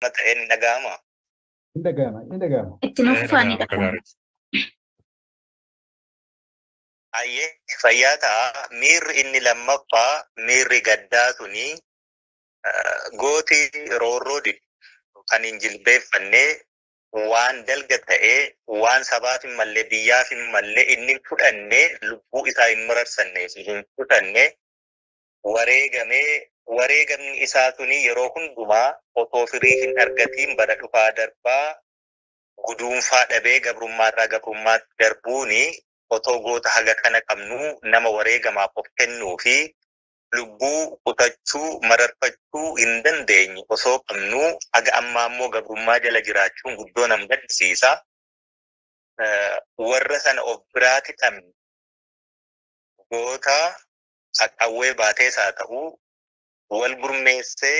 Ta'een hin dhaga'ama. Hin dhaga'ama, hin dhaga'ama. Itti nuuf fufaa, ni dhaga'ama. Ayyee, fayyaa ta'a. Miirri inni lammaffaa, miirri gaddaa suni, gooti roorroo didu kan hin jilbeeffannee, waan dalga ta'ee, waan sabaaf hin mallee, biyyaaf hin mallee inni hin fudhanne, lubbuu isaa hin mararsannee fi hin fudhanne wareegamee, wareegamni isaa suni yeroo hundumaa otoo firii hin argatiin bara dhufaa darbaa guduunfaa dhabee gabrummaarraa gabrummaatti darbuuni, otoo goota haga kana qabnu, nama wareegamaaf of kennuu fi lubbuu kutachuu mararfachuu hin dandeenye osoo qabnu, haga ammaa immoo gabrummaa jala jiraachuun guddoo nam gaddisiisa. Warra sana of biraati dhabne, goota qawwee baatees haa ta'u, wal gurmeessee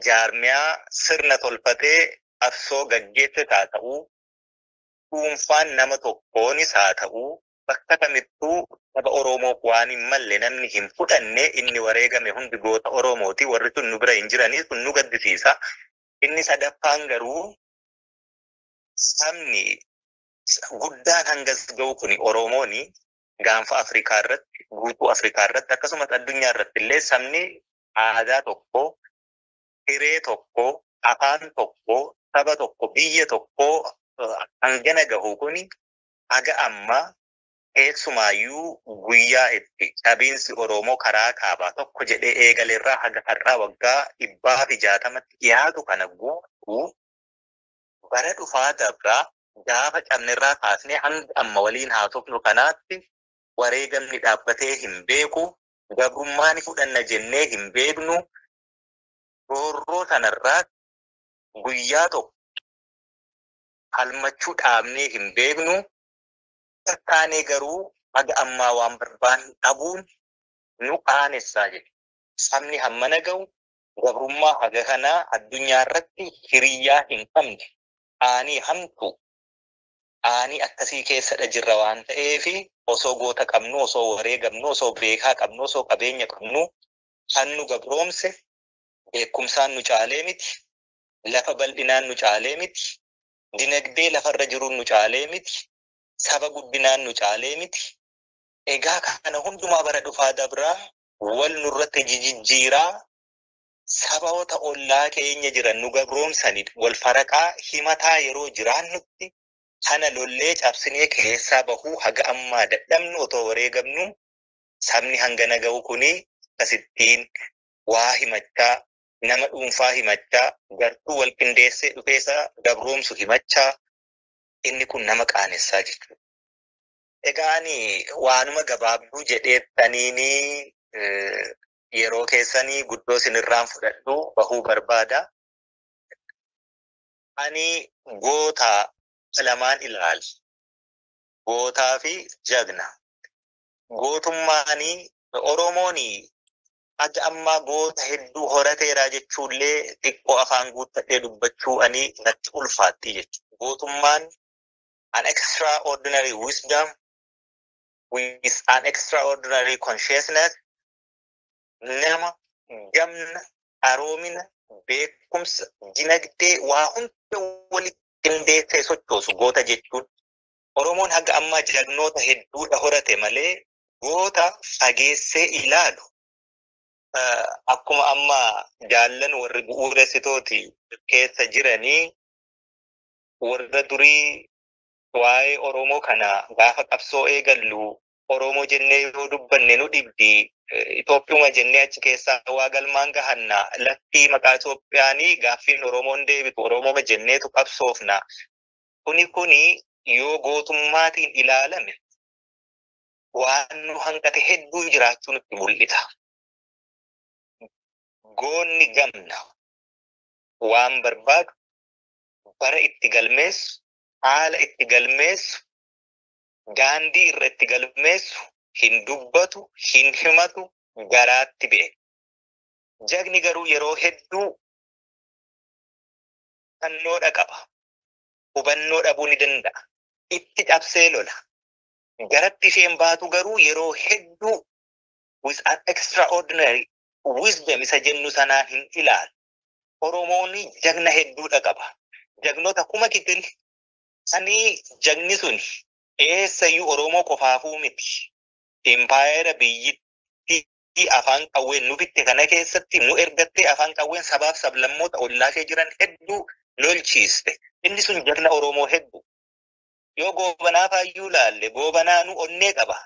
jaarmiyaa sirna tolfatee qabsoo gaggeesses haa ta'u, dhuunfaan nama tokkoonis haa ta'u, bakka kamittuu saba Oromoof waan hin malle namni hin fudhanne inni wareegame hundi goota Oromooti. Warri sun nu bira hin jiranii, sun nu gaddisiisa. Inni sadaffaan garuu, sabni guddaan hangas ga'u kuni Oromooni, gaanfa Afrikaa irratti, guutuu Afrikaa irratti, akkasumas addunyaa irratti illee sabni aadaa tokko, hiree tokko, afaan tokko, saba tokko, biyya tokko hangana gahu kuni haga ammaa, keessumaayyuu guyyaa itti cabiinsi Oromoo karaa kaabaa tokko jedhee eegalerraa haga har'aa waggaa 160tti dhiyaatu kana guutuu, bara dhufaa dabraa gaafa cabnerraa kaasnee hanga amma waliin haasofnu kanaatti wareegamni dhaabbatee hin beeku, gabrummaa ni fudhanna jennee hin beeknu, roorroo sanarraa guyyaa tokko falmachuu dhaabnee hin beeknu. Tattaanee garuu haga ammaa waan barbaannu dhabuun nu qaanessaa jedhe. Sabni hammana ga'u gabrummaa haga kanaa addunyaa irratti hiriyyaa hin qabne, aanii hamtu, aanii akkasii keessadha jirra waan ta'eefi, osoo goota qabnu, osoo wareegamnu, osoo beekaa qabnu, osoo qabeenya qabnu, kan nu gabroomse beekumsaan nu caalee miti, lafa bal'inaan nu caalee miti, dinagdee lafarra jiruun nu caalee miti, saba guddinaan nu caalee miti. Egaa kana hundumaa bara dhufaa dabraa wal nurratti jijjiiraa, saboota ollaa keenya jiran nu gabroomsanii wal faraqaa himataa yeroo jiraannutti, kana lollee cabsinee keessaa bahuu haga ammaa dadhabnu, otoo wareegamnu, sabni hangana ga'u kuni akkasittiin waa himachaa, nama dhuunfaa himachaa, gartuu wal qindeessee dhufeessa gabroomsu himachaa, inni kun nama qaanessaa jechuudha. Egaa ani waanuma gabaabduu jedheettaniini yeroo keessanii guddoo isinirraan fudhadhu bahuu barbaada. Ani goota lamaan ilaali. Gootaa fi jagna. Gootummaanii Oromooni haga ammaa goota hedduu horateera jechuullee xiqqoo afaan guuttadhee dubbachuu ani natti ulfaatti jechuudha. Gootummaan an extraordinary wisdom with an extraordinary consciousness, nama gamna, qaroomina, beekumsa, dinagdee waa hunda walitti qindeessee sochoosu goota jechuun. Oromoon haga ammaa jagnoota hedduudha horate malee goota fageessee ilaalu, akkuma amma jaallan warri bu'uuressitooti keessa jiranii warra durii waa'ee Oromoo kana gaafa qabsoo eegallu, Oromoo jennee yoo dubbanne nu dhibdi. Itoophiyuma jennee achi keessaa waa galmaan gahanna. Lakkii, maqaa Itoophiyaanii gaaffiin Oromoon deebitu, Oromoo jenneetu qabsoofna. Kuni yoo gootummaatiin ilaalame waan nu hanqate hedduu jiraachuu nutti mul'isa. Goonni gamna waan barbaadu bara itti galmeessu, haala itti galmeessu, daandii irra itti galmeessu hin dubbatu, hin himatu, garaatti be'e. Jagni garuu yeroo hedduu hubannoodha qaba. Hubannoo dhabuu ni danda'a. Itti cabsee lola. Garatti isheen baatu garuu yeroo hedduu with an extraordinary wisdom isa jennu sanaan hin ilaalu. Oromoon jagna hedduudha qaba. Jagnoota kuma kitil sanii jagni sun eessayyuu Oromoo qofaafuu miti. Impaayera biyyittii afaan qawween nu bitte kana keessatti nu ergattee afaan qawween sabaaf sablammoota ollaashee jiran hedduu lolchiiste. Inni sun jagna Oromoo hedduu. Yoo Goobanaa faayyuu laalle Goobanaanu onnee qaba.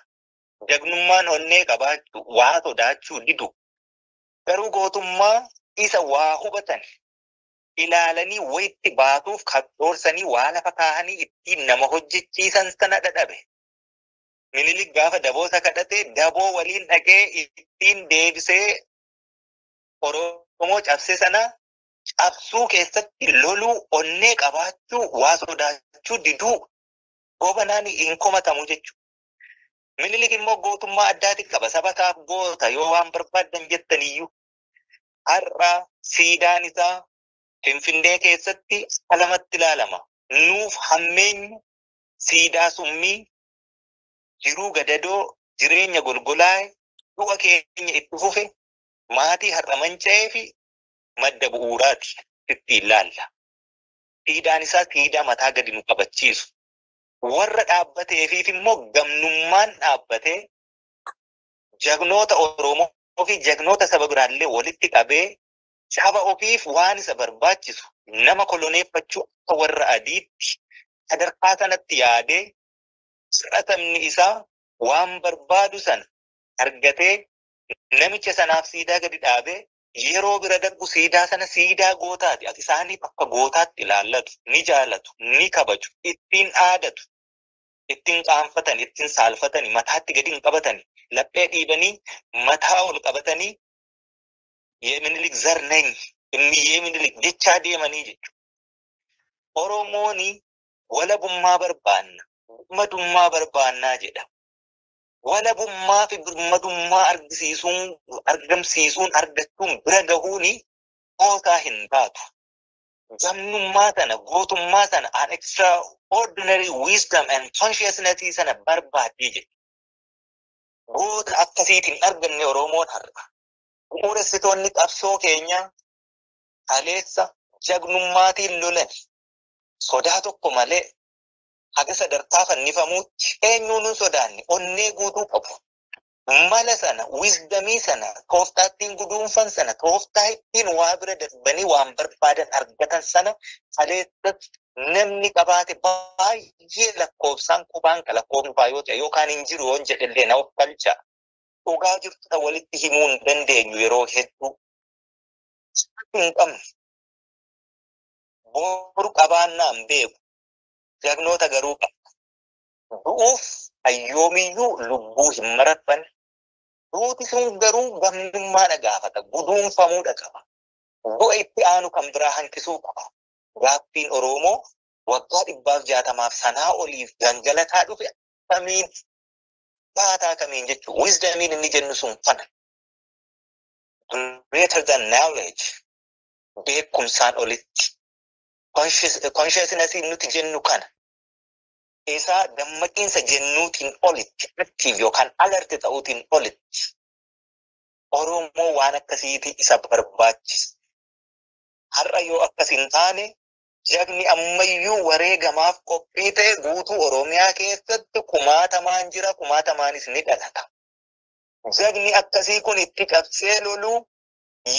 Jagnummaan onnee qabaachuu waa sodaachuu didu. Garuu gootummaa isa waa hubatan ilaalanii wayitti baasuuf kattoorsanii waa lafa kaahanii ittiin nama hojjechiisan sana dhadhabe. Minilik gaafa daboota kadhatee daboo waliin dhaqee ittiin deebisee Oromoo cabse sana cabsuu keessatti loluu onnee qabaachuu waa sodaachuu diduu Goobanaan hin komatamu jechuudha. Minilik immoo gootummaa addaati qaba. Saba isaaf goota yoo waan barbaaddan jettaniyyuu. Har'a siidaan isaa Finfinnee keessatti alamatti ilaalama. Nuuf hammeenyu siidaa summii jiruu gadadoo jireenya golgolaa'e du'a keenya itti fufe maatii har'a manca'ee fi madda bu'uuraati itti ilaalla. Siidaan isaa siidaa mataa gadi nu qabachiisu. Warra dhaabbateefiif immoo gamnummaan dhaabbatee jagnoota Oromoo fi jagnoota saba biraallee walitti qabee saba ofiif waan isa barbaachisu nama koloneeffachuu akka warra adiitti sadarkaa sanatti yaadee fudhatamni isaa waan barbaadu sana argatee namicha sanaaf siidaa gadi dhaabee yeroo bira darbu siidaa sana siidaa gootaati. Ati isaaniif akka gootaatti ilaallatu, ni jaalatu, ni kabaju, ittiin aadatu, ittiin qaanfatan, ittiin saalfatani, mataatti gadi hin qabatani, laphee dhiibanii mataa ol qabatanii የምኒልክ ዘር ነኝ እምዬ ምኒልክ jechaa deemanii jechuudha. Oromoon walabummaa barbaanna, birmadummaa barbaannaa jedha. Walabummaa fi birmadummaa argisiisuun argamsiisuun argachuun bira gahuuni gootaa hin taatu. Gamnummaa sana gootummaa sana an extraordinary wisdom and consciousness sana barbaaddee jedha. Goota akkasiitiin arganne Oromoon har'a. Bu'uuressitoonni qabsoo keenyaa kaleessa jagnummaatiin lolan sodaa tokko malee haga sadarkaa fannifamuutti eenyuun hin sodaanne onnee guutuu qabu. Mala sana, wisdamii sana, tooftaa ittiin guduunfan sana, tooftaa ittiin waa bira darbanii waan barbaadan argatan sana kaleessa namni qabaate baay'ee lakkoofsaan qubaan ka lakkoofnu faa yoo ta'e yookaan hin jiru yoon jedhellee na of galcha. Dhugaa jirtudha walitti himuu hin dandeenyu yeroo hedduu. Hin qabnu. Boru qabaannaa hin beeku. Jagnoota garuu qaba. Du'uuf hayyoomiyyuu lubbuu hin maratfanne. Duuti sun garuu gamnummaadha gaafata. Guduunfamuudha qaba. Du'a itti aanu kan biraa hanqisuu qaba. Gaaffiin Oromoo waggaa 160 sanaa oliif gangalataa dhufe akkamiin baataa kamiin jechuudha. Wisdomiin inni jennu sun kana. Greater than knowledge beekumsaan olitti. Consciousness nuti jennu kana. Isaa dammaqiinsa jennuutiin olitti active yookaan alert ta'uutiin olitti. Oromoo waan akkasiiti isa barbaachisa. Har'a yoo akkas hin taane jagni ammayyuu wareegamaaf qophii ta'e guutuu Oromiyaa keessatti kumaatamaan jira, kumaatamaanis ni dhalata. Jagni akkasii kun itti qabsee loluu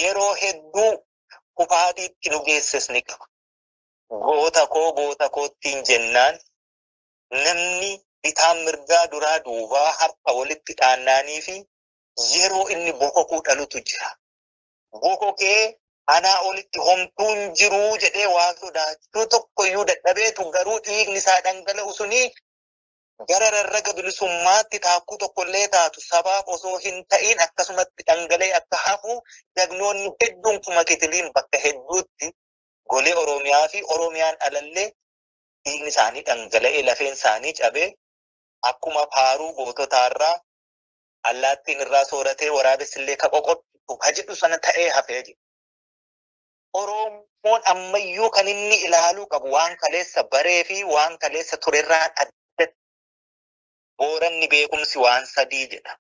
yeroo hedduu kufaatiitti nu geesses ni qaba. Goota koo goota koottiin jennaan namni bitaan mirgaa duraa duubaa harka walitti dhaannaanii fi yeroo inni bokokuu dhalutu jira. Bokokee anaa olitti homtuun jiruu jedhee waa sodaachuu tokkoyyuu dadhabeetu garuu dhiigni isaa dhangala'u suni gara rarraga bilisummaatti taakkuu tokkollee taatu sabaaf osoo hin ta'in akkasumatti dhangala'ee akka hafu jagnoonni hedduun kuma kitiliin bakka hedduutti golee Oromiyaa fi Oromiyaan alallee dhiigni isaanii dhangala'ee lafeen isaanii cabee akkuma faaruu goototaarraa allaattiin irraa sooratee waraabessillee ka qoqottu ka jedhu sana ta'ee hafee jira. Oromoon ammayyuu kan inni ilaaluu qabu waan kaleessa baree fi waan kaleessa turerraan addatti Booranni beekumsi waan sadii jedha.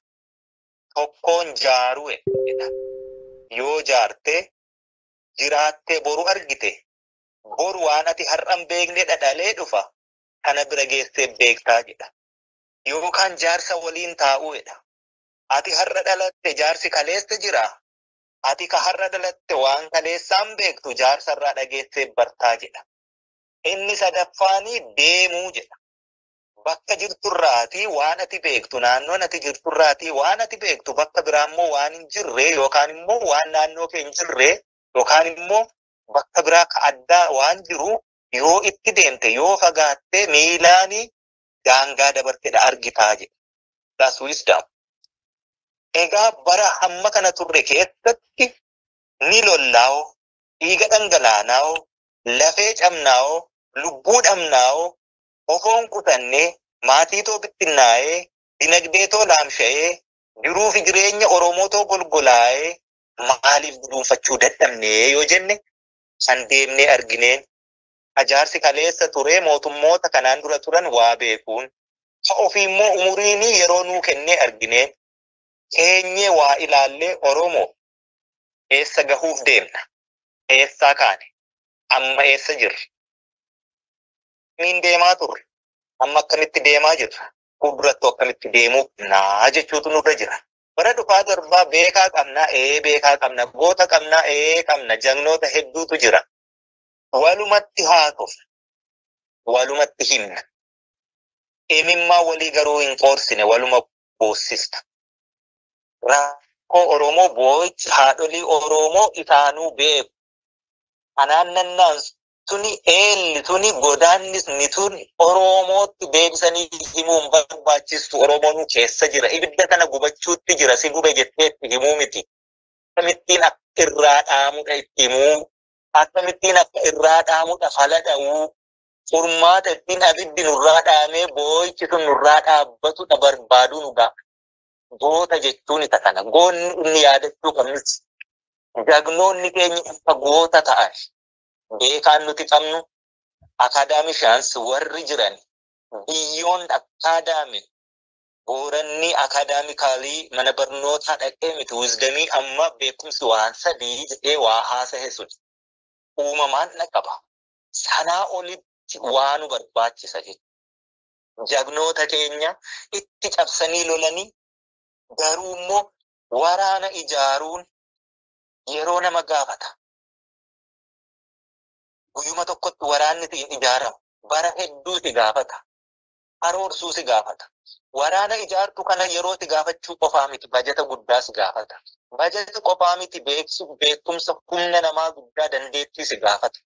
Tokkoon jaaruu jedha. Yoo jaarte Jiraattee boru argite. Boru waan ati har'an beekne dhadhalee dhufa. Kana bira geessee beektaa jedha. Yookaan jaarsa waliin taa'uu jedha. Ati har'a dhalatte jaarsi kaleessa jira. Ati ka har'a dhalatte waan kaleessaan beektu jaarsarraa dhageessee bartaa jedha. Inni sadaffaanii deemuu jedha. Bakka jirturraatii waan ati beektu naannoon ati jirturraatii waan ati beektu bakka biraa immoo waan hin jirre yookaan immoo waan naannoo kee hin jirre yookaan immoo bakka biraa ka addaa waan jiru yoo itti deemte yoo fagaatte miilaanii daangaa dabartedha argitaa jedha. That's wisdom. Egaa bara hamma kana turre keessatti ni lollaa'oo, dhiiga dhangalaanaa'oo, lafee cabnaa'oo, lubbuu dhabnaa'oo, ofoon qutannee, maatii too bittinnaa'ee, dinagdee too laamsha'ee, jiruu fi jireenya Oromoo too golgolaa'ee maaliif guduunfachuu dadhabnee yoo jenne san deemnee argineen ajaarsi kaleessa ture mootummoota kanaan dura turan waa beekuun ka ofii immoo umuriin yeroo nuu kennee argineen keenyee waa ilaallee Oromoo eessa gahuuf deemna? Eessaa kaane? Amma eessa jirra? Miin deemaa turre? Amma akkamitti deemaa jirra? Fuulduratti akkamitti deemuu qabnaa jechuutu nurra jira. Bara dhufaa darbaa beekaa qabnaa, ee beekaa qabna, goota qabnaa, ee qabna, jagnoota hedduutu jira. Walumatti haasofna, walumatti himna. Imimmaa walii garuu hin qoorsine, waluma boossista. Rakkoo Oromoo boo'ichi haadholii Oromoo isaanuu beeku. Kanaan nannaan suni eelli suni godaannisni tuni Oromootti deebisanii himuun barbaachistu Oromoonuu keessa jira. Ibidda kana gubachuutti jira. Si gube jettee itti himuu miti. Akkamittiin akka irraa dhaamudha itti himuu. Akkamittiin akka irraa dhaamudha fala dha'uu. Furmaata ittiin abiddi nurraa dhaamee boo'ichi sun nurraa dhaabbatudha barbaaduu nu ga'a. Goota jechuun isa kana. Goonni inni yaadachuu qabnus jagnoonni keenya akka goota ta'an beekaan nuti qabnu academicians warri jiran biyyoon academy booranni academically mana barnootaa dhaqee miti wisdomii amma beekumsi waan sadii jedhee waa haasahe sun uumamaan dhaqaba. Sanaa olitti waa nu barbaachisa jechuudha. Jagnoota keenya itti cabsanii lolanii garuu immoo waraana ijaaruun yeroo nama gaafata. Guyyuma tokkotti waraanni hin ijaaramu. Bara hedduu si gaafata. Karoorsuu si gaafata. Waraana ijaartu kana yeroo si gaafachuu qofaa miti bajata guddaa si gaafata. Bajata qofaa miti beekumsa humna namaa guddaa dandeettii si gaafata.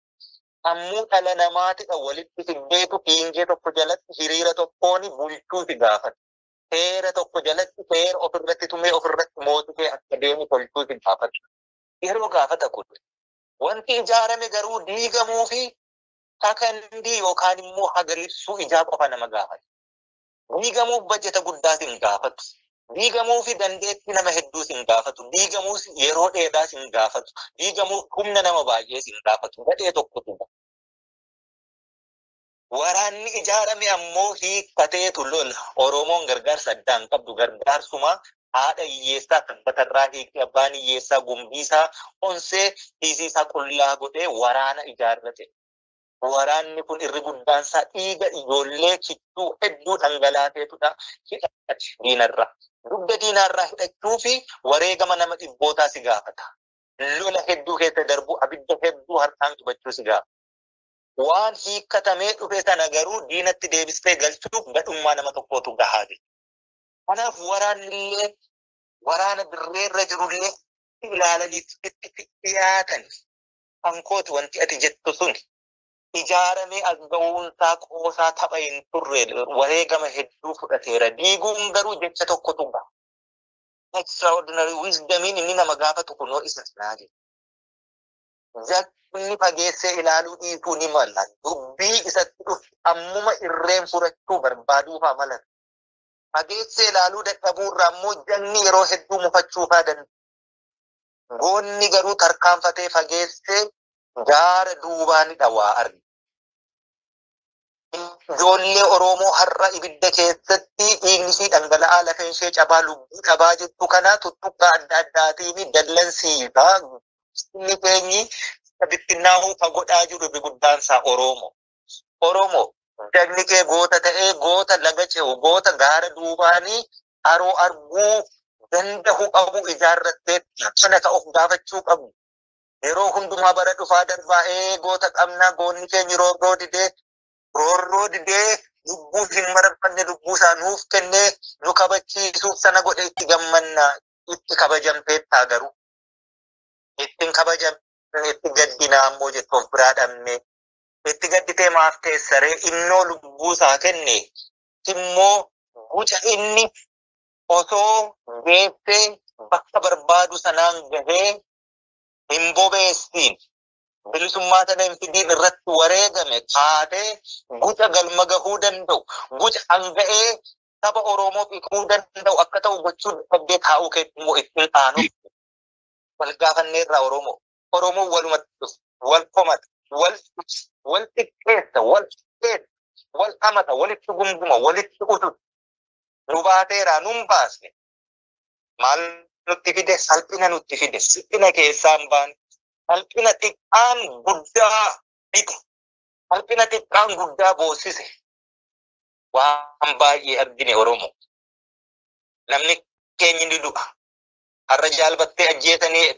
Sammuu dhala namaatidha walitti fiddeetu fiingee tokko jalatti hiriira tokkoon bulchuu si gaafata. Seera tokko jalatti seera ofirratti tumee ofirratti mootumee akka deemu tolchuu si gaafata. Yeroo gaafata kun wanti ijaarame garuu diigamuu fi sakandii yookaan immoo hagalibsuu ijaa qofa nama gaafata. Diigamuuf bajeta guddaas hin gaafatu. Diigamuu fi dandeettii nama hedduus hin gaafatu. Diigamuus yeroo dheeraas hin gaafatu. Diigamuuf humna nama baay'ees hin gaafatu. Gadhee tokkotu. Waraanni ijaarame ammoo hiikkateetu lola. Oromoon gargaarsa addaa hin qabdu. Gargaarsuma haadha hiyyeessaa sabbatarraa hiikte abbaan hiyyeessaa gumbiisaa onsee hiisiisaa qullaa godhee waraana ijaarrate. Waraanni kun irri guddaan isaa dhiiga ijoollee kichuu hedduu dhangalaateetudha hidhate diinarraa. Dugda diinarraa hidhachuu fi wareegama nama dhibbootaa si gaafata. Lola hedduu keessa darbu abidda hedduu harkaan qubachuu si gaafata. Waan hiikkatamee dhufe sana garuu diinatti deebistee galchuuf gadhummaa nama tokkootu gahaa jira. Kanaaf waraanni illee waraana dirreerra jirullee ilaalanii itti dhiyaatan hankooti wanti ati jettu sun ijaaramee as ga'uunsaa qoosaa tapha hin turre wareegama hedduu fudhateera. Diiguun garuu jecha tokkotu gaha. Extraordinary wisdomiin inni nama gaafatu kunoo isa sanaa jedha. Jagni fageessee ilaaluu dhiisuu ni mala. Dubbii isatti dhufu ammuma irreen furachuu barbaaduufaa mala. Fageessee ilaaluu dadhabuurraa immoo jagni yeroo hedduu mufachuufaa danda'a. Goonni garuu tarkaanfatee fageessee gaara duubaanidha waa arga. Ijoollee Oromoo har'a ibidda keessatti dhiigni ishee dhangala'aa lafeen ishee cabaa lubbuu dhabaa jirtu kana tuttuqqaa adda addaatiin dallansiifaa. Inni keenyi Akka bittinnaa'uu ka godhaa jiru guddaan isaa Oromoo. Oromoo dagni kee goota ta'ee goota laga ce'u goota gaara duubaanii haroo arguu danda'u qabu ijaarrattee kana ka of gaafachuu qabu. Yeroo hundumaa bara dhufaa darbaa goota qabna goonni keenya roorroo didee lubbuu hin mararfanne lubbuu isaa nuuf kennee nu kabachiisuuf sana godhe itti gammanna itti kabajamteettaa garuu ittiin kabajamne itti gaddinaa ammoo jettu of biraa dhabne itti gadditee maaf teessaree innoo lubbuu isaa kenne immoo guca inni osoo geessee bakka barbaadu sanaan gahee hin bobeessiin bilisummaa sana hin fidiin irratti wareegame kaatee guca galma gahuu danda'u guca hanga'ee saba Oromoo dhiquu danda'u akka ta'u gochuu dadhabdee taa'uu keetti immoo ittiin taanu wal gaafanneerraa Oromoo. Oromoo walumatti dhufu, wal komata, wal xiqqeessa, wal xiqqeessa, wal hamata, walitti gunguma, walitti ututu. Nu baateeraa nun baasne. Maal nutti fide? Salphina nutti fide. Salphina keessaa hin baane. Salphina xiqqaan guddaa bite. Salphina xiqqaan guddaa boossise. Waan baay'ee argine Oromoo. Namni keenya ni du'a. Har'a jaalbattee ajjeesanii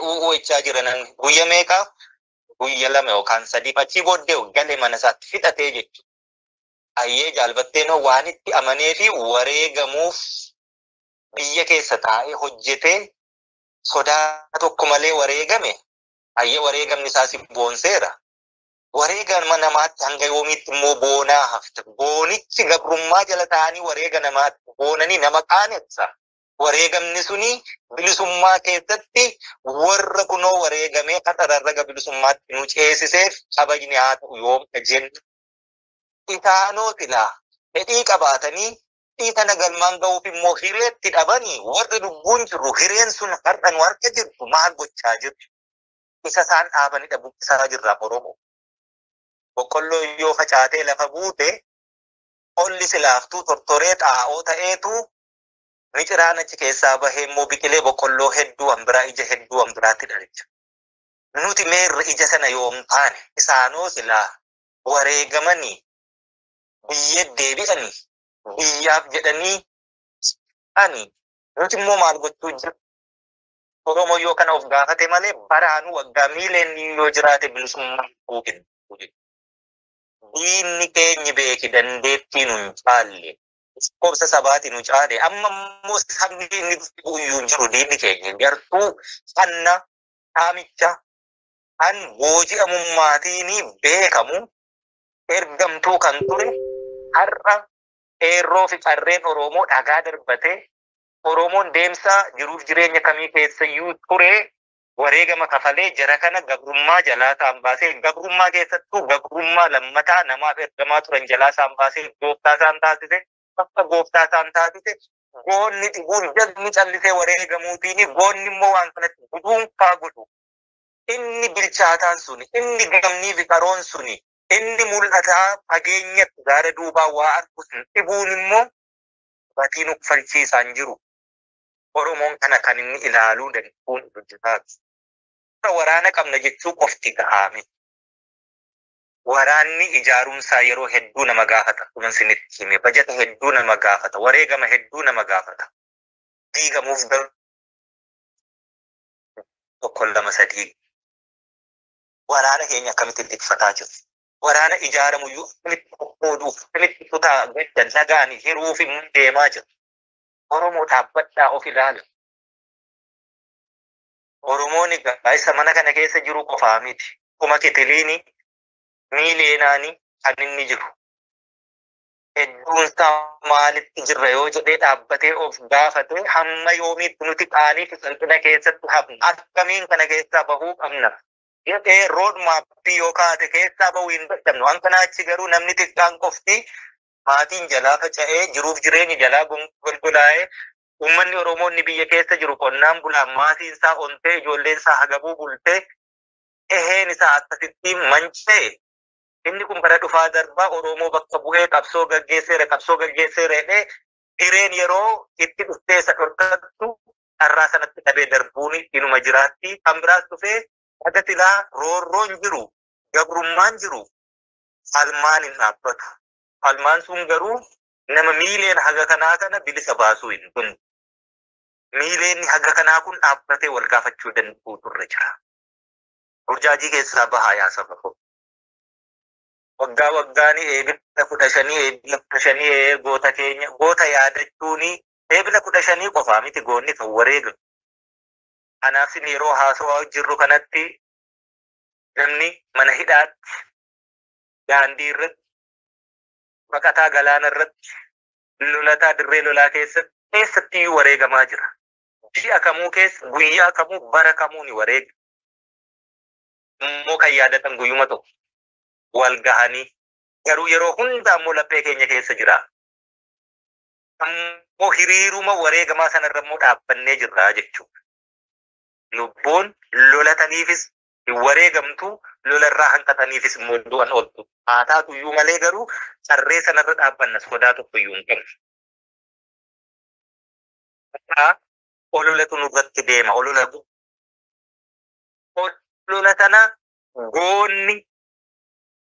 u'u'echaa jira namni. Guyya meeqaaf? Guyya 2 yookaan 3 achii booddee galee mana isaatti fixatee jechuudha. Ayyee jaalbatteen waan itti amanee fi wareegamuuf biyya keessa taa'ee hojjetee sodaa tokko malee wareegame. Ayyee wareegamni isaas boonseera. Wareegama namaatti hanga yoomiitti immoo boonaa hafte. Boonichi gabrummaa jala taa'anii wareega namaatti boonanii nama qaanessa. Wareegamni suni bilisummaa keessatti warra kunoo wareegamee qaxararraga bilisummaatti nu ceesiseef kabajni haa ta'u yoom jenna. Isaanoo silaa fedhii qabaatanii fedhii sana galmaan ga'uuf immoo hireetti dhabanii warri lubbuun jirru hireen sun har'a nu harka jirtu maal gochaa jirtu? Isa isaan dhaabanidha buqqisaa jirra Oromoo. Boqqolloo yoo facaatee lafa buute qolli silaaftuu tortoree xaa'oo ta'eetu miciraan achi keessaa bahee immoo biqilee boqqolloo hedduu hanbiraa ija hedduu hanbiraatti dhalicha. Nuti meerra ija sana yoom taane isaanoo silaa wareegamanii biyya deebi'anii biyyaaf jedhanii ani nuti immoo maal gochuu jiru? Oromoo yoo kana of gaafate malee baraanuu waggaa miileen yoo jiraate bilisummaa kennu. Diinni keenyi beeki dandeettii nun caalle. Lakkoofsa sabaati nu caale. Amma immoo sabni inni iyyuu hin jiru diinni keenya gartuu hanna saamicha kan booji'amummaatiin beekamu ergamtuu kan ture har'a qeerroo fi qarreen Oromoo dhagaa darbatee Oromoon deemsa jiruuf jireenya kamii keessayyuu ture wareegama kafalee jara kana gabrummaa jalaa isaan baasee gabrummaa keessattuu gabrummaa lammataa namaaf ergamaa turan jalaa isaan baasee gooftaa isaan taasise bakka gooftaa isaan taasise goonni dhibuun jalni callisee wareegamuutiin goonni immoo waan kanatti guduunfaa godhu inni bilchaataan suni inni gamnii fi qaroon suni inni mul'ataa fageenyatti gaara duubaa waa argu sun dhibuun immoo gatiin uffalchiisaan jiru. Oromoon kana kan inni ilaaluu danda'uun hojjetaati. Waraana qabna jechuu qofti gahaa miti. Waraanni ijaarumsaa yeroo hedduu nama gaafata. Akkuma isinitti hime bajata hedduu nama gaafata. Wareegama hedduu nama gaafata. Diigamuuf garuu 1 2 3 waraana keenya akkamitti tikfataa jiru? Waraana ijaaramuyyuu akkamitti qoqqooduuf akkamitti kutaa gadda nagaan hiruuf immoo deemaa jiru? Oromoo dhaabbadhaa of ilaala. Oromoon egaa isa mana kana keessa jiru qofaa miti. Kuma kitiliini miileenaani kan inni jiru. Hedduun isaa maalitti jirra yoo jedhee dhaabbatee of gaafate hamma yoomiitti nuti qaanii fi salphina keessatti hafna. Akkamiin kana keessaa bahuu qabna? Jedhee rood maappii yoo kaate keessaa bahuu hin dadhabnu. Waan kanaa achi garuu namni xiqqaan qofti maatiin jalaa faca'ee jiruuf jireenyi jalaa golgolaa'ee uummanni Oromoo inni biyya keessa jiru qonnaan bulaan maatiin isaa ontee ijoolleen isaa hagabuu bultee eheen isaa akkasitti manca'e inni kun bara dhufaa darbaa Oromoo bakka bu'ee qabsoo gaggeesseera jedhee hireen yeroo itti dhuftee isa dhorkattu carraa sanatti dhabee darbuun inuma jiraatti. Kan biraas dhufee Haga silaa roorroon jiru, gabrummaan jiru, falmaan hin dhaabbatu. Falmaan sun garuu nama miileen haga kanaa kana bilisa baasuu hin danda'u. Miileen haga kanaa kun dhaabbatee wal gaafachuu danda'u turre jira. Burjaajii keessaa bahaa yaa saba koo. Waggaa waggaanii eebila 15, eebila 15 goota keenya goota yaadachuuni eebila 15 qofaa miti goonni kan wareegamu. Kanaaf yeroo haasawaa jirru kanatti namni mana hidhaatti, daandii irratti, baqataa galaana irratti, lolataa dirree lolaa keessatti keessatti iyyuu wareegamaa jira. Ji'a kamuu keessa, guyyaa kamuu, bara kamuu ni wareega. Immoo kan yaadatan guyyuma tokko wal gahanii garuu yeroo hunda ammoo laphee keenya keessa jira. Ammoo hiriiruma wareegamaa sanarra immoo dhaabbannee jirra jechuudha. Lubbuun lolataniifis hin wareegamtu, lolarraa hanqataniifis immoo du'an ooltu. Haa taatu iyyuu malee garuu sarree sanarra dhaabbanna sodaa tokko iyyuu hin qabnu. Ololatu nurratti deema. Olola olola sana goonni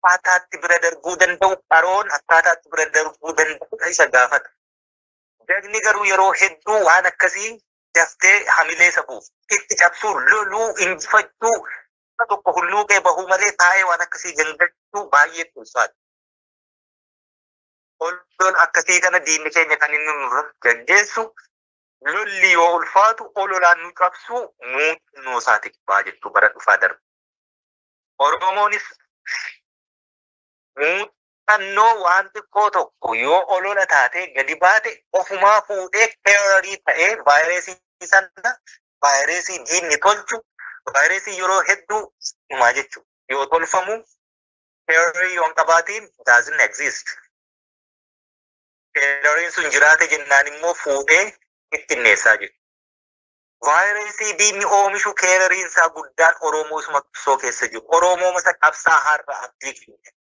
akkaataatti bira darbuu danda'u, qaroon akkaataatti bira darbuu danda'u isa gaafata. Jagni garuu yeroo hedduu waan akkasii daftee hamilee sabuuf itti cabsuu, loluu, injifachuu, tokko hulluuqee bahuu malee taa'ee waan akkasii gangachuu baay'ee ulfaata. Olola akkasii kana diinni keenya kan inni nurratti gaggeessu lolli yoo ulfaatu ololaan nu cabsuu muuxannoo isaati baa jechuu bara dhufaa darba. Oromoonis muuxannoo waan xiqqoo tokko yoo olola taatee gadi baate ofumaa fuudhee keerarii ta'ee vaayirasii sana, vaayirasii diinni tolchu, vaayirasii yeroo hedduu dhumaa jechuudha. Yoo tolfamu keerarii yoo hin qabaatiin doesn't exist. Keerariin sun jiraate jennaan immoo fuudhee ittinneessaa jiru. Vaayirasii diinni oomishu keerariin isaa guddaan Oromoo isuma qabsoo keessa jiru. Oromoo masa qabsaa har'a abdii keenya.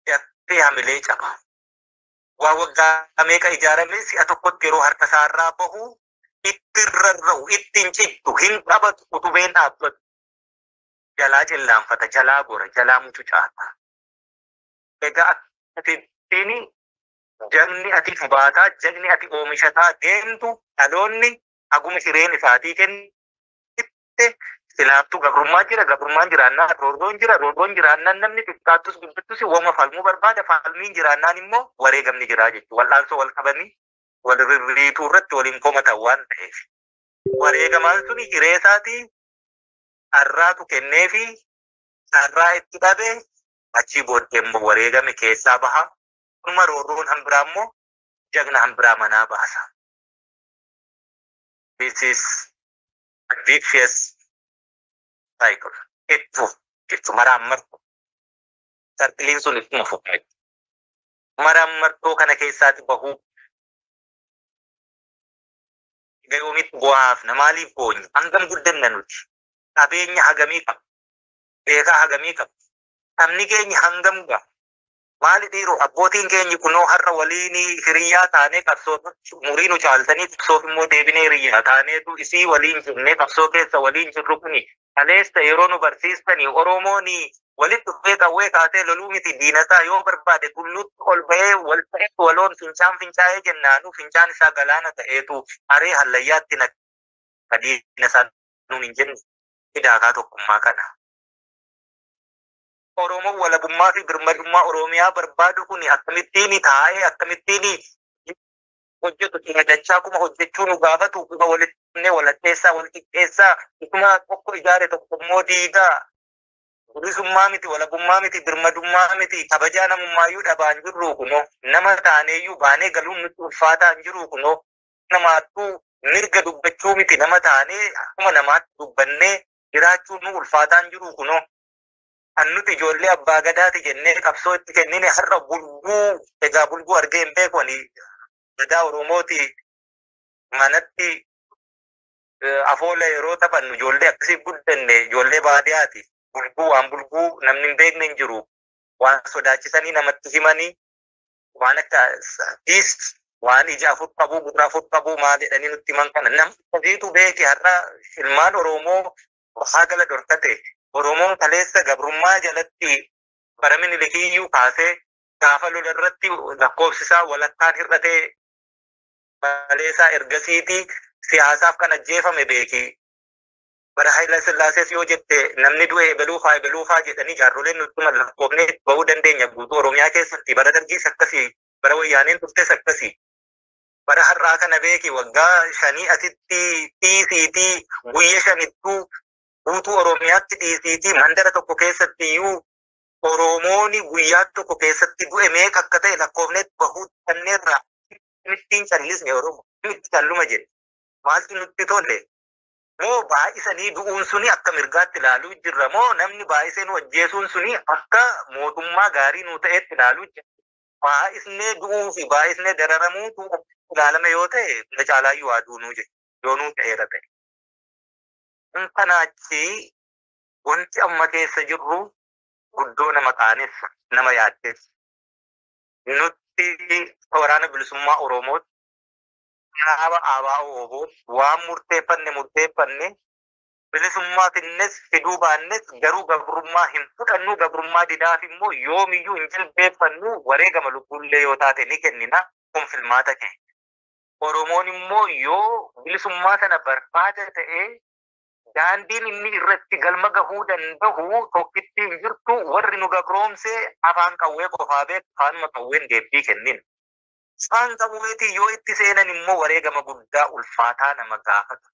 Dafee hamilee caba. Waa waggaa meeqa ijaarame si'a tokkotti yeroo harka isaarraa bahu itti rarra'u, ittiin cittu, hin qabatu, utubeen dhaabbatu. Jalaa cillaanfata, jalaa gora, jalaa mucucaata. Egaa akkasittiin jagni ati baataa, jagni ati oomishataa deemtu dhaloonni haguma hireen isaatii kennite silaaftuu gabrummaa jira, gabrummaan jiraannaan roorroon jira, roorroon jiraannaan namni xiqqaattus guddattus wama falmuu barbaada, falmiin jiraannaan immoo wareegamni jira jechuudha. Wal'aansoo wal qabanii wal rirriituu irratti waliin komatan waan ta'eef. Wareegamaan suni hiree isaatii carraatu kenneefi carraa itti dhabe achii booddee immoo wareegame keessaa baha. Dhuma roorroon hambiraa immoo jagna hambiraa manaa baasa. This is a vicious cycle. Itti fufu jechuudha. Maraan martu. Sarkiliin sun ittuma fufa. Maraan martoo kana keessaati bahuu. Yoomitti bu'aafna? Maaliif boonya? Hangam guddanna nuti? Qabeenya hagamii qaba? Beekaa hagamii qaba? Sabni keenya hangam ga'a? Maali dhiiroo abbootiin keenya kunoo har'a waliin hiriyyaa taanee qabsoo umurii nu caaltanii qabsoof immoo deebinee hiriyyaa taaneetu isii waliin jirnee qabsoo keessa waliin jirru kuni kaleessa yeroo nu barsiistanii Oromoon walitti dhufee qawwee kaasee loluu miti diinasaa yoo barbaade tulluutti ol ba'ee wal ta'ee waloon fincaan fincaa'ee jennaanu fincaan isaa galaana ta'eetu haree hallayyaatti naqqa diinasaa nuun hin jenne daakaa tokkummaa kana. Oromoon walabummaa fi birmadummaa Oromiyaa barbaadu kun akkamittiin taa'ee akkamittiin hojjetu dachaa kuma hojjechuu nu gaafatu kuma walitti walakkeessaa wal xiqqeessaa kuma tokko ijaare tokko immoo diigaa bilisummaa miti walabummaa miti birmadummaa miti kabajaa namummaayyuu dhabaa hin jirru kunoo nama taaneeyyuu baanee galuun nutti ulfaataa hin jiru kunoo namaattuu mirga dubbachuu miti nama taanee akkuma namaatti dubbannee jiraachuu nu ulfaataa hin jiru kunoo. Kan nuti ijoollee abbaa gadaati jennee qabsoo itti kennine har'a bulguu egaa bulguu argee hin beeku ani gadaa Oromooti manatti afoola yeroo taphannu ijoollee akkasii guddanne ijoollee baadiyyaati. Bulguu waan bulguu namni hin beekne hin jiru. Waan sodaachisanii namatti himanii waan akka beast waan ija afur qabuu gurra afur qabuu maal jedhanii nutti himan kana nama akkasiitu beeke har'a ilmaan Oromoo Bahaa gala dhorkate. Oromoon kaleessa gabrummaa jalatti bara Minilikiyyuu kaasee gaafa lola irratti lakkoofsisaa walakkaan hir'atee maleesaa ergasiitii siyaasaaf kan ajjeefame beeki. Bara Haayila Sillaasees yoo jette namni du'e ebeluufaa jedhanii jaarroleen nutti lakkoofnee bahuu dandeenya guutuu Oromiyaa keessatti. Bara Dargiis akkasii, bara Wayyaaneen turtes akkasii. Bara har'aa kana beeki waggaa 5 asitti dhiisiitii guyya 5ttuu guutuu Oromiyaatti dhiisiitii mandara tokko keessatti iyyuu Oromooni guyyaa tokko keessatti du'e meeqa akka ta'e lakkoofnee bahuu dandeerra. Ittiin callisne Oromoo, itti calluma jedhe. Maaltu nutti tole? Moo baay'isanii du'uun suni akka mirgaatti ilaaluu jirra moo namni baay'isee nu ajjeesuun suni akka mootummaa gaarii nu ta'etti ilaaluu jirra. Baay'isnee du'uu fi baay'isnee dararamuutu ilaalame yoo ta'e hunda caalaayyuu haa duunuu jechuudha. Yoo nuu ta'eera ta'e. Kanaachi wanti amma keessa jirru guddoo nama qaanessa, nama yaaddeessa. Nutti waraana bilisummaa Oromootti dhaaba ABO waan murteeffanne bilisummaa finnes fiduu baannes garuu gabrummaa hin fudhannu, gabrummaa didaaf immoo yoomiyyuu hin jilbeeffannu, wareegama lubbuullee yoo taate ni kennina, kun filmaata keenya. Oromoon immoo yoo bilisummaa sana barbaada ta'ee daandiin inni irratti galma gahuu danda'u tokkitti hin jirtu, warri nu gabroomsee afaan qawwee qofaa beeku afaanuma qawween deebii kennin. Afaan qawweetii yoo itti seenan immoo wareegama guddaa ulfaataa nama gaafata.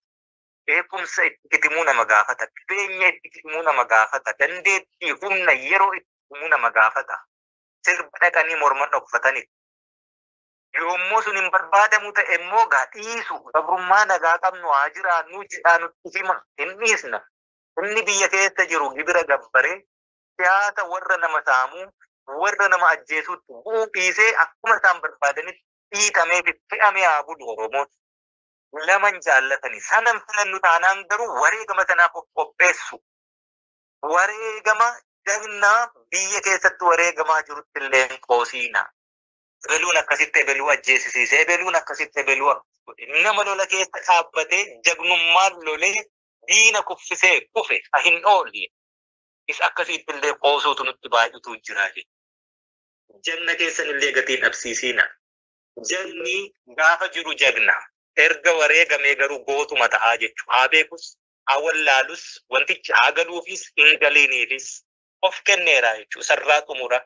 Beekumsa itti kitimuu nama gaafata. Qabeenya itti kitimuu nama gaafata. Dandeettii humna yeroo itti kitimuu nama gaafata. Sirba dhaqanii morma dhokfatani. Yommuu sun hin barbaadamu ta'e immoo gaa dhiisu gabrummaa nagaa qabnu haa jiraannu jedhaa nutti hima hin dhiisna. Inni biyya keessa jiru gibira gabbaree siyaasa warra nama saamuu warra nama ajjeesuutti bu'uu dhiisee akkuma isaan barbaadanitti dhiitamee fi fe'amee haa bulu Oromoon. Laman jaallatani sanan filannu taanaan garuu wareegama sanaaf of qopheessu. Wareegama jagnaa biyya keessatti wareegamaa jirutti illee hin qoosiina. Ebeluun akkasitti ebeluu ajjeesisiise, ebeluun akkasitti ebeluu akkas godhe. Nama lola keessa dhaabbatee jagnummaan lolee diina kuffisee kufe hin oolle. Isa akkasitti illee qoosuutu nutti baay'atu jira jechuudha. Jagna keessan illee gatiin dhabsiisiina. Jagni gaafa jiru jagna. Erga wareegamee garuu gootuma ta'aa jechuudha. Haa beekus, haa wallaalus, wantichi haa galuufis, hin galiiniifis of kenneera jechuudha. Sarraa xumura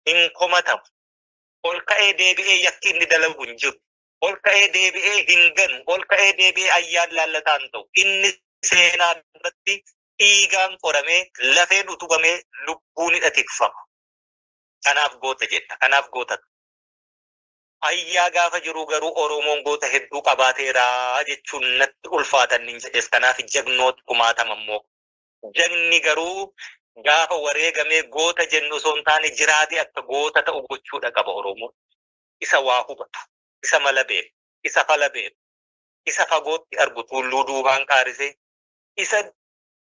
hin komatamu. Ol ka'ee deebi'ee yakki inni dalagu hin jiru. Ol ka'ee deebi'ee hin ganu. Ol ka'ee deebi'ee ayyaan laallataa hin ta'u. Inni seenaa irratti dhiigaan qoramee, lafeen utubamee, lubbuun hidhatikfama. Kanaaf goota jenna. Kanaaf goota. Ayyaa gaafa jiru garuu Oromoon goota hedduu qabaateera jechuun natti ulfaatan hin jedhes. Kanaaf jagnoota kumaatama immoo. Jagni garuu gaafa wareegamee goota jennu osoo hin taane jiraatee akka goota ta'u gochuudha qaba Oromoon. Isa waa hubatu, isa mala beeku, isa fala beeku, isa fagootti argu tulluu duubaan qaarisee, isa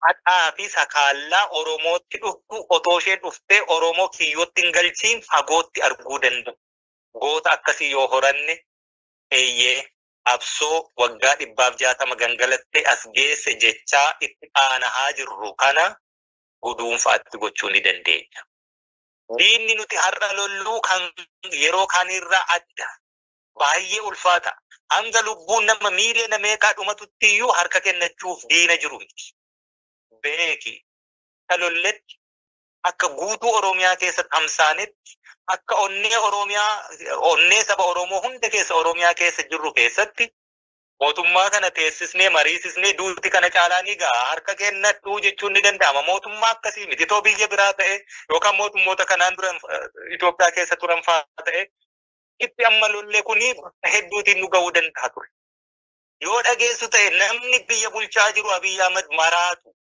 hadhaa fi sakaallaa Oromootti dhuftu otoo isheen dhuftee Oromoo kiyyootti hin galchiin fagootti arguu danda'u. Goota akkasii yoo horanne eeyyee absoo waggaa 160 gangalattee as geesse jechaa itti qaanahaa jirru kana guduunfaatti gochuu ni dandeenya. Diinni nuti har'a lolluu kan yeroo kaanirraa adda baay'ee ulfaata. Hanga lubbuun nama miiliyoona meeqaa dhumatutti iyyuu harka kennachuuf diina jiru miti. Beeki akka lolletti, akka guutuu Oromiyaa keessa tamsaanetti, akka onnee Oromiyaa, onnee saba Oromoo hunda keessa Oromiyaa keessa jirru keessatti mootummaa kana teessisnee mariisisnee duuti kana caalaa ni ga'a. Harka kennadhuu jechuun ni danda'ama. Mootummaa akkasii miti. Itoo biyya biraa ta'e yookaan mootummoota kanaan dura Itoophiyaa keessa turan fa'aa ta'e itti amma lollee kuni bakka hedduutiin nu ga'uu danda'a ture. Yoo dhageessu ta'e namni biyya bulchaa jiru Abiy Ahmed maraatu.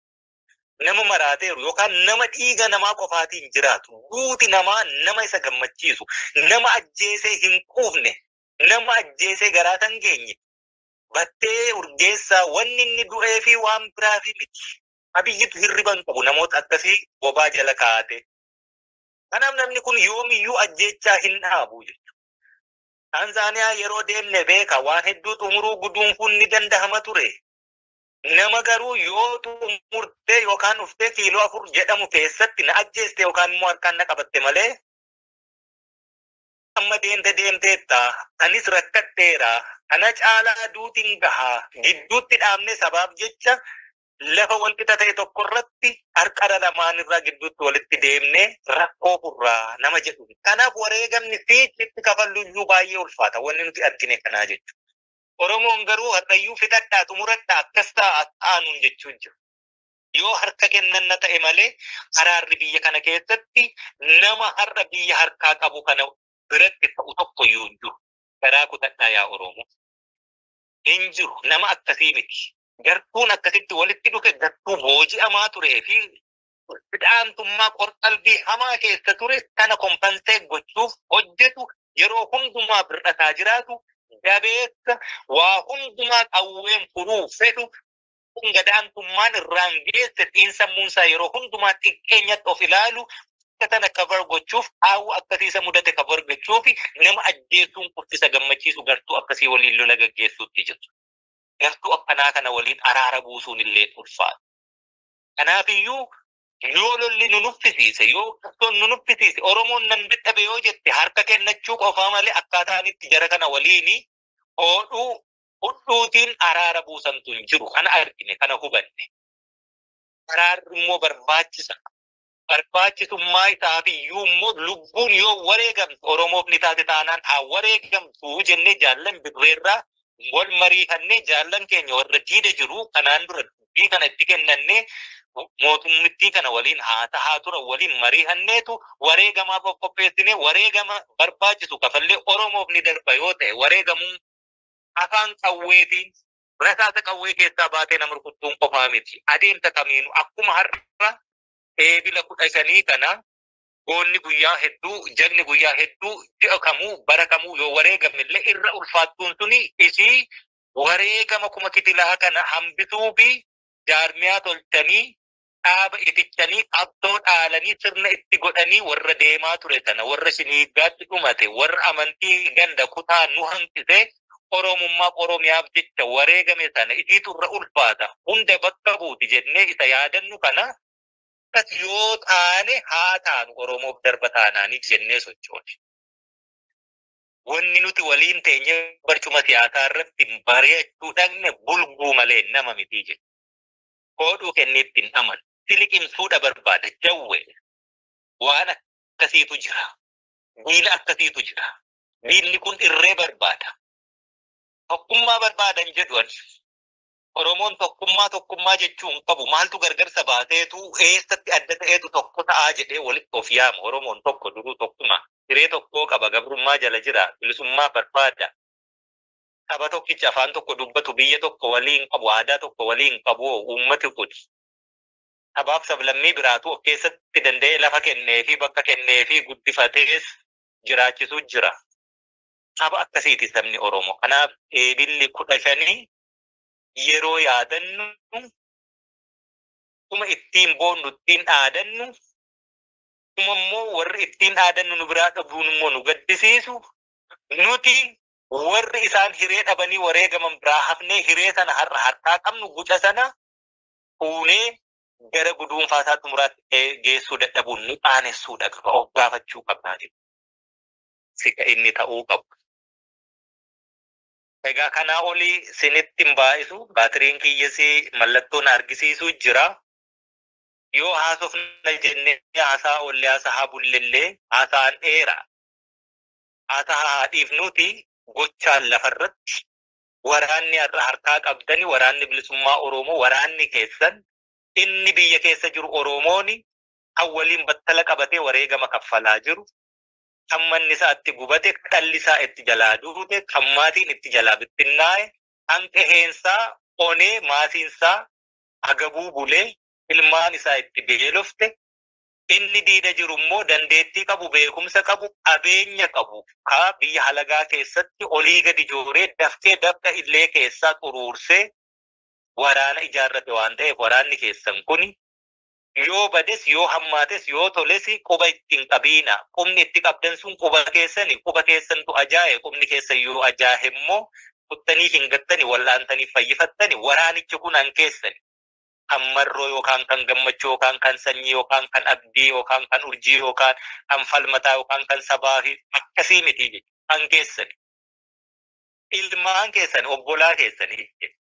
Nama maraateeru yookaan nama dhiiga namaa qofaatiin jiraatu. Duuti namaa nama isa gammachiisu. Nama ajjeesee hin quufne. Nama ajjeesee garaa tan geenye. Battee urgeessaa wanni inni du'ee fi waan biraa fi miti. Abiyyitu hirriba hin qabu namoota akkasii bobaa jala kaa'ate. Kanaaf namni kun yoomiyyuu ajjeechaa hin dhaabu jechuudha. Taanzaaniyaa yeroo deemne beeka waan hedduu xumuruu guduunfuun ni danda'ama ture. Nama garuu yoo xumurtee yookaan dhuftee kiiloo 4 jedhamu keessatti na ajjeeste yookaan immoo harkaan na qabatte malee amma deemteetta anis rakkatteera kana caalaa duutiin gahaa gidduutti dhaabne sabaaf jecha lafa walqixa ta'e tokko irratti qarqara lamaan irraa gidduutti walitti deemnee rakkoo furraa nama jedhu. Kanaaf wareegamni fiichitti kafalluyyuu baay'ee ulfaata wanni nuti argine kanaa jechuudha. Oromoon garuu har'ayyuu fixadhaa xumuradhaa akkas ta'a aanuun jechuun jiru. Yoo harka kennanna ta'e malee araarri biyya kana keessatti nama har'a biyya harkaa qabu kana biratti ta'u tokko iyyuu hin jiru. Garaa kutadhaa yaa Oromoo. Hin jiru nama akkasii miti. Gartuun akkasitti walitti dhufe gartuu booji'amaa turee fi fidhaantummaa qorqalbii hamaa keessa ture kana kompansee gochuuf hojjetu yeroo hundumaa bir'ataa jiraatu jabeessa waa hundumaa qawween furuu fedhu gadaantummaan irraan geesse xiinsammuunsaa yeroo hundumaa xiqqeenyatti of ilaalu akka kana kabar gochuuf haawwa akkasiisa mudate kabar gochuuf nama ajjeesuun qofti gammachiisu gartuu akkasii waliin lola gaggeessuutti jirtu. Gartuu akkanaa kana waliin araara buusuun illee ulfaata. Kanaafiyyuu yoo lolli nu nuffisiise yoo qabsoon nu nuffisiise Oromoon nan dadhabe yoo jette harka kennachuu qofaa malee akkaataan itti jara kana waliin hodhuu hodhuutiin araara buusantu hin jiru. Kana argine kana hubanne. Araarri immoo barbaachisa. Barbaachisummaa isaafiyyuu immoo lubbuun yoo wareegamtu Oromoof ni taate taanaan haa wareegamtu jennee jaallan birreerraa wal mariifannee jaallan keenya warra diida jiru kanaan dura dubbii kana itti kennannee mootummittii kana waliin haa tahaa tura waliin mariifanneetu wareegamaaf of qopheessinee wareegama barbaachisu kafallee Oromoof ni darba yoo ta'e wareegamuun afaan qawweetiin rasaasa qawwee keessaa baatee nama rukuttuun qofaa miti. Adeemsa kamiinuu akkuma har'a eebila 15 kana goonni guyyaa hedduu jagni guyyaa hedduu ji'a kamuu bara kamuu yoo wareegamillee irra ulfaattuun suni isii wareegama kuma kitilaa kana hambisuu fi jaarmiyaa tolchanii dhaaba itichanii qabsoo dhaalanii sirna itti godhanii warra deemaa ture sana warra shiniiggaatti dhumate warra amantii ganda kutaa nu hanqise Oromummaa Oromiyaaf jecha wareegame sana isiitu irra ulfaata hunda bakka buuti jennee isa yaadannu kana akkas yoo taane haa taanu Oromoof darba taanaanii jennee sochoone. Wanni nuti waliin teenye barcuma siyaasaa irratti mari'achuu dhaqne bulguu malee nama miti jechuudha. Hodhuu kenneetti hin amanu. Siliqimsuudha barbaada jawwee. Waan akkasiitu jira. Diina akkasiitu jira. Diinni kun irree barbaada. Tokkummaa barbaadan jedhu ani. Oromoon tokkummaa tokkummaa jechuun qabu maaltu gargarsa baaseetu eessatti adda ta'eetu tokko ta'aa jedhee walitti of yaama. Oromoon tokko duruu tokkuma. Hiree tokkoo qaba gabrummaa jala jira bilisummaa barbaada. Saba tokkicha afaan tokko dubbatu biyya tokko waliin qabu aadaa tokko waliin qabu uummati kun. Sabaaf sablammii biraatu of keessatti danda'ee lafa kennee fi bakka kennee fi guddifatees jiraachisuu jira. Saba akkasiiti sabni Oromoo. Kanaaf eebilli 15 yeroo yaadannu kuma ittiin boonnu ittiin dhaadannu kuma immoo warri ittiin dhaadannu nu biraa dhabuun immoo nu gaddisiisu nuti warri isaan hiree dhabanii wareegaman biraa hafnee hiree sana har'a harkaa qabnu guca sana fuunee gara guduunfaa isaa xumuraatti geessuu dadhabuun nu qaanessuudha qaba of gaafachuu qabnaa jechuudha. Sika inni ta'uu qabu. Egaa kanaa olii sinitti hin baay'isu baatiriin kiyyasii mallattoon argisiisuu jira. Yoo haasofna jennee haasaa ollee haasaa bullellee haasaan dheeraa. Haasaa haa dhiifnuuti gochaan lafarratti waraanni har'a harkaa qabdani waraanni bilisummaa Oromoo waraanni keessan inni biyya keessa jiru Oromooni kan waliin battala qabatee wareegama kaffalaa jiru. Kan manni isaa itti gubate, dhalli isaa itti jalaa duute, kan maatiin itti jalaa bittinnaa'e, kan qeheensaa onee maasiinsaa agabuu bulee ilmaan isaa itti beelofte, inni diida jiru immoo dandeettii qabu, beekumsa qabu, qabeenya qabu ka biyya halagaa keessatti olii gadi jooree dafqee dafqa illee keessaa xuruursee waraana ijaarrate waan ta'eef waraanni keessan kuni yoo bades yoo hammaates yoo toles quba ittiin qabiina. Qubni itti qabdan sun quba keessani. Quba keessantu ajaa'e. Qubni keessan yoo ajaa'e immoo Kuttanii hin gattani, wal'aantanii fayyifattani, waraanichi kun han keessani. Kan Marroo yookaan kan Gammachuu yookaan kan Sanyii yookaan kan Abdii yookaan kan Urjii yookaan kan Falmataa yookaan kan sabaa fi akkasii miti jechuudha. Kan keessani. Ilmaan keessan, obbolaa keessanii jechuudha.